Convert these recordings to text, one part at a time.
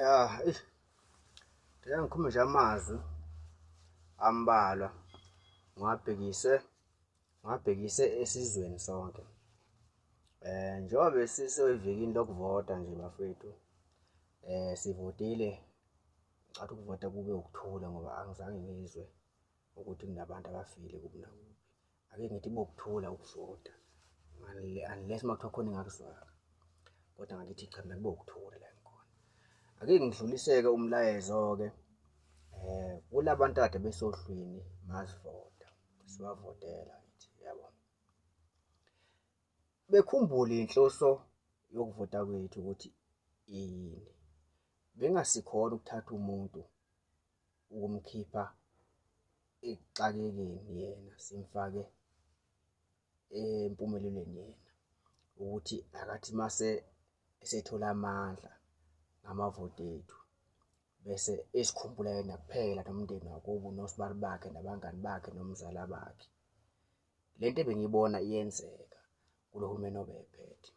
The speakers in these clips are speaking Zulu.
Ya, eish, ngeke ngikhulume nje amazwi ambalwa ngiwabhekise esizweni sonke. Njengoba besisevikini lokuvota nje bafethu, sivotile, ngicabanga ukuvota kube ukuthula ngoba angizange ngizwe ukuthi kunabantu abafile kuphi nakuphi. Ake ngithi kube ukuthula ukuvota unless uma kuthiwa khona engakuzwanga, kodwa ngakithi cha mina kube ukuthula la engikhona. Ake ngidluliseke umlayezo-ke kula bantu akade besohlwini masivota, sibavotela ngithi yabo. Bekhumbule inhloso yokuvota kwethu ukuthi iyini. Bengasikhona ukuthatha umuntu ukumkhipha ekuxakekeni yena simfake empumelelweni yena, ukuthi akathi mase esethola amandla ngamavoti ethu bese esikhumbula yena kuphela nomndeni wakubo nosibali bakhe nabangani bakhe nomzala bakhe. Le nto ebengiyibona iyenzeka kulo hulumeni obephethe,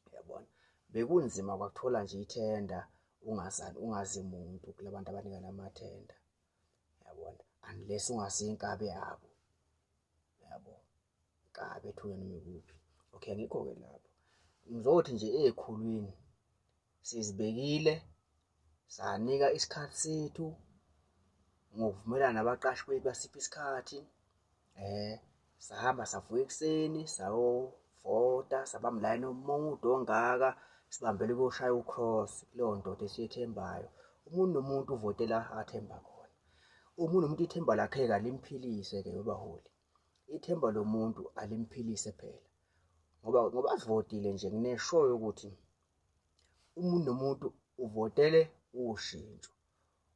uyabona. Bekunzima kwakuthola nje ithenda ungazani ungazi muntu kula bantu abanikana amathenda, uyabona, unless ungasiyo inkabi yabo, yabo, inkabi ethunywa noma ikuphi. Okay, angikho-ke lapho. Ngizothi nje ekhulwini sizibekile sanika isikhathi sethu ngokuvumelana nabaqashi bethu basipha isikhathi sahamba savuka ekuseni sayovota sabamba ulayini omude ongaka sibambele ukuyoshaya u-cross kuleyo ndoda esiyethembayo. Umuntu nomuntu uvotela athemba khona. Umuntu nomuntu ithemba lakhe-ke alimphilise-ke webaholi. Ithemba lomuntu alimphilise phela ngoba sivotile nje ngine-sure yokuthi umuntu nomuntu uvotele ushintsho.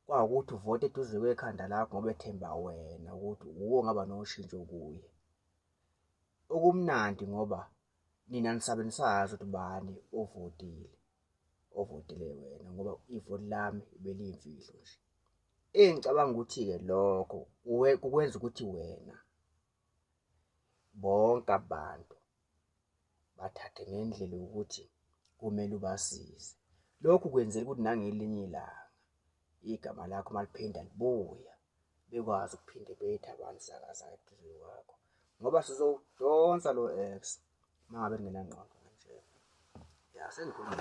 Kwawukuthi uvote eduze kwekhanda lakho ngoba ethemba wena ukuthi wuwe ongaba noshintsho kuye. Okumnandi ngoba nina nisabe nisazi ukuthi ubani ovotile, ovotele wena ngoba ivoti lami beliyimfihlo nje. Engicabanga ukuthi-ke lokho kukwenza ukuthi wena bonke abantu bathathe ngendlela yokuthi kumele ubasize. Lokhu kwenzela ukuthi nangelinye ilanga igama lakho maliphinda libuya bekwazi ukuphinde bethi abantu sakazaka eduze kwakho ngoba sizowudonsa lo X uma ngabe ningenangqondo kanje. Ya, sengikhuluma.